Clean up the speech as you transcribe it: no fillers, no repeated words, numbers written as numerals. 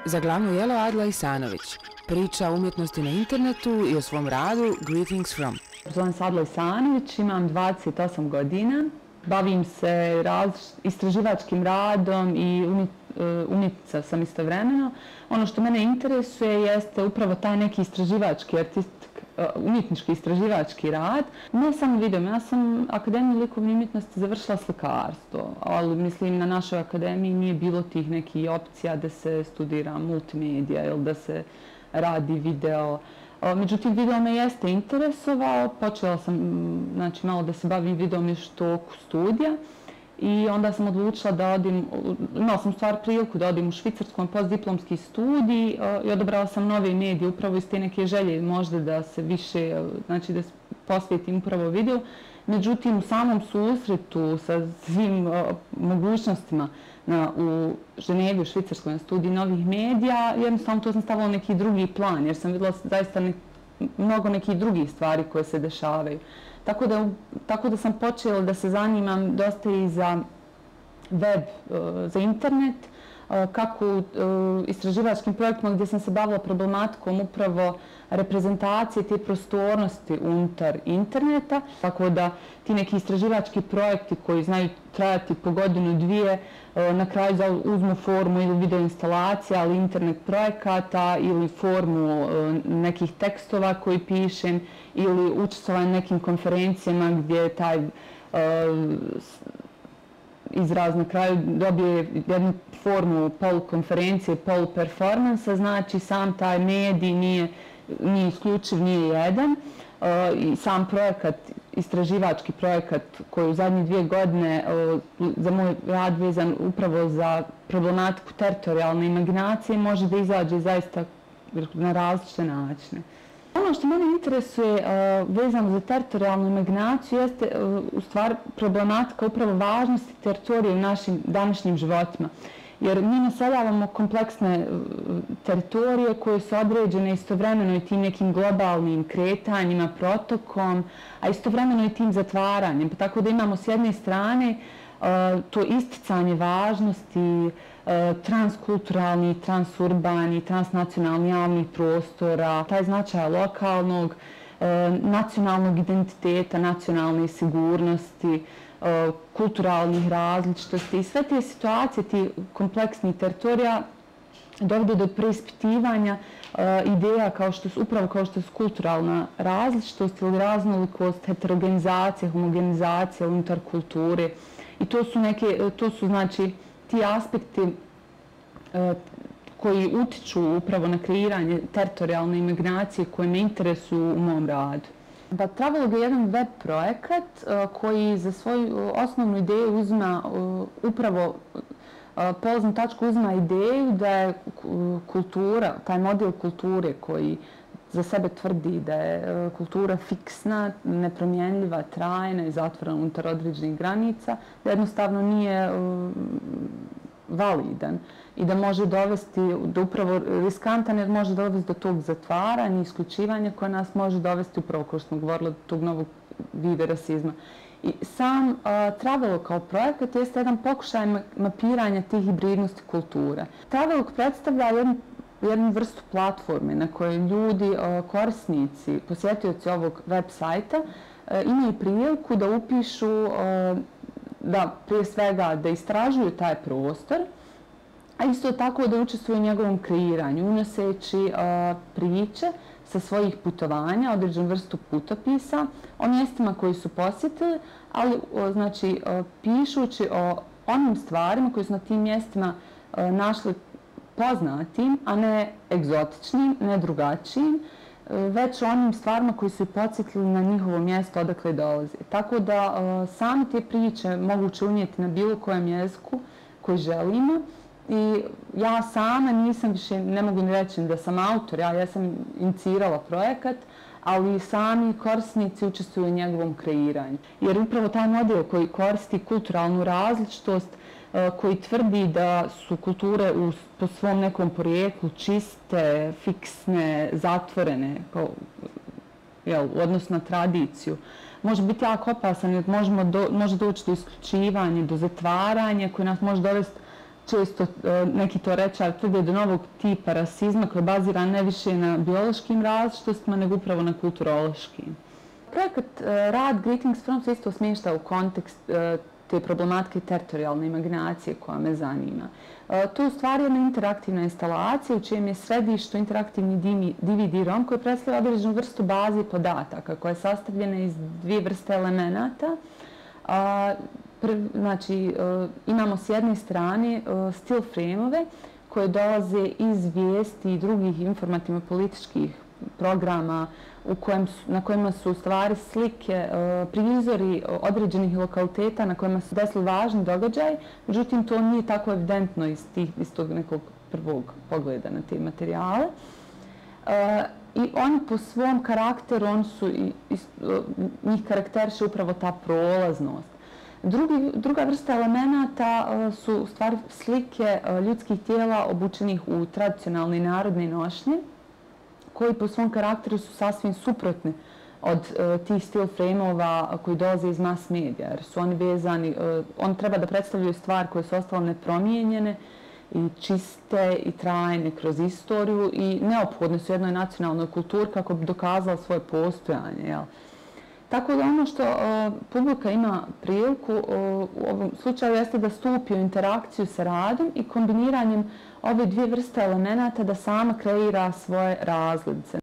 Za glavnu jelo Adla Isanović, priča o umjetnosti na internetu i o svom radu Greetings From. Zovem se Adla Isanović, imam 28 godina, bavim se istraživačkim radom i umjetnica sam istovremeno. Ono što mene interesuje jeste upravo taj neki istraživački, umjetnički istraživački rad. Ne samo videom, ja sam Akademiju likovne umjetnosti završila slikarstvo, ali mislim na našoj akademiji nije bilo tih nekih opcija da se studira multimedija ili da se radi video. Međutim, video me jeste interesovao, počela sam malo da se bavim videom još u toku studija i onda sam odlučila da odim, imala sam stvar priliku da odim u Švicarsku na postdiplomski studij i odabrala sam nove medije upravo iz te neke želje možda da se više, da se posvetim upravo video. Međutim, u samom susretu sa svim mogućnostima u Ženevi, u Švicarskoj na studiji novih medija, jednostavno to sam stavila neki drugi plan jer sam vidjela zaista mnogo nekih drugih stvari koje se dešavaju. Tako da sam počela da se zanimam dosta i za web, za internet, kako u istraživačkim projektima gdje sam se bavila problematikom upravo reprezentacije te prostornosti unutar interneta. Tako da ti neki istraživački projekti koji znaju trajati po godinu, dvije, na kraju uzmu formu ili video instalacija, ali internet projekata ili formu nekih tekstova koji pišem ili učestvovanje na nekim konferencijama gdje taj izraz na kraju dobije jednu formu polukonferencije, poluperformansa, znači sam taj medij nije isključiv, nije jedan. I sam projekat, istraživački projekat koji u zadnje 2 godine za moj rad vezan upravo za problematiku teritorijalne imaginacije može da izađe zaista na različite načine. Ono što mene interesuje vezano za teritorijalnu imaginaciju jeste u stvari problematika upravo važnosti teritorije u našim današnjim životima. Jer mi naseljavamo kompleksne teritorije koje su određene istovremeno i tim nekim globalnim kretanjima, protokom, a istovremeno i tim zatvaranjem. Tako da imamo s jedne strane to isticanje važnosti transkulturalnih, transurbanih, transnacionalnih javnih prostora, taj značaj lokalnog, nacionalnog identiteta, nacionalne sigurnosti, kulturalnih različitosti i sve te situacije, ti kompleksnih teritorija dovode do preispitivanja ideja upravo kao što su kulturalna različitost ili raznolikost, heterogenizacija, homogenizacija unutar kulture. I to su znači ti aspekti koji utiču upravo na kreiranje teritorijalne imaginacije koje me interesuju u mom radu. Travelog je jedan web projekat koji za svoju osnovnu ideju uzima upravo polaznu tačku uzima ideju da je kultura, taj model kulture koji za sebe tvrdi da je kultura fiksna, nepromjenljiva, trajna i zatvorena unutar određenih granica, da jednostavno nije validan i da može dovesti do upravo riskantan jer može dovesti do tog zatvaranja i isključivanja koje nas može dovesti upravo, kao što smo govorili, do tog novog vida rasizma. I sam Travelog kao projekat jeste jedan pokušaj mapiranja tih hibridnosti kultura. Travelog predstavlja jednu vrstu platforme na kojoj ljudi, korisnici, posjetioci ovog web sajta imaju priliku da upišu, da prije svega da istražuju taj prostor, a isto tako da učestvuju u njegovom kreiranju, unoseći priče sa svojih putovanja, određenu vrstu putopisa o mjestima koji su posjetili, ali znači pišući o onim stvarima koji su na tim mjestima našli poznatim, a ne egzotičnim, ne drugačijim, već o onim stvarima koji su podsjetili na njihovo mjesto odakle dolaze. Tako da same te priče moguće unijeti na bilo kojem jeziku koji želimo. I ja sama nisam više, ne mogu ni reći da sam autor, ja sam inicirala projekat, ali sami korisnici učestvuju u njegovom kreiranju. Jer upravo taj model koji koristi kulturalnu različitost, koji tvrdi da su kulture po svom nekom porijeklu čiste, fiksne, zatvorene, u odnosu na tradiciju, može biti jako opasan jer može doći do isključivanja, do zatvaranja koje nas može dovesti često neki to reče, tvrde do novog tipa rasizma koji je baziran ne više na biološkim različitostima nego upravo na kulturološkim. Projekat rad Greetings From se isto smješta u kontekst te problematike teritorijalne imaginacije koja me zanima. To je u stvari jedna interaktivna instalacija u čijem je središtu interaktivni DVD-ROM koji predstavlja određenu vrstu baze podataka koja je sastavljena iz dvije vrste elemenata. Znači, imamo s jedne strane still frame-ove koje dolaze iz vijesti i drugih informativno-političkih programa na kojima su u stvari slike, prizori određenih lokaliteta na kojima su desili važni događaj, međutim to nije tako evidentno iz tog nekog prvog pogleda na te materijale. I oni po svom karakteru, njih karakteriše upravo ta prolaznost. Druga vrsta elemenata su u stvari slike ljudskih tijela obučenih u tradicionalne narodne nošnje, koji po svom karakteru su sasvim suprotni od tih still frame-ova koji dolaze iz mass medija, jer su oni vezani, oni treba da predstavljaju stvari koje su ostale nepromijenjene i čiste i trajne kroz istoriju i neophodne su jednoj nacionalnoj kulturi kako bi dokazala svoje postojanje. Tako da ono što publika ima priliku u ovom slučaju jeste da stupi u interakciju sa radom i kombiniranjem ove dvije vrste elemenata da sama kreira svoje razglednice.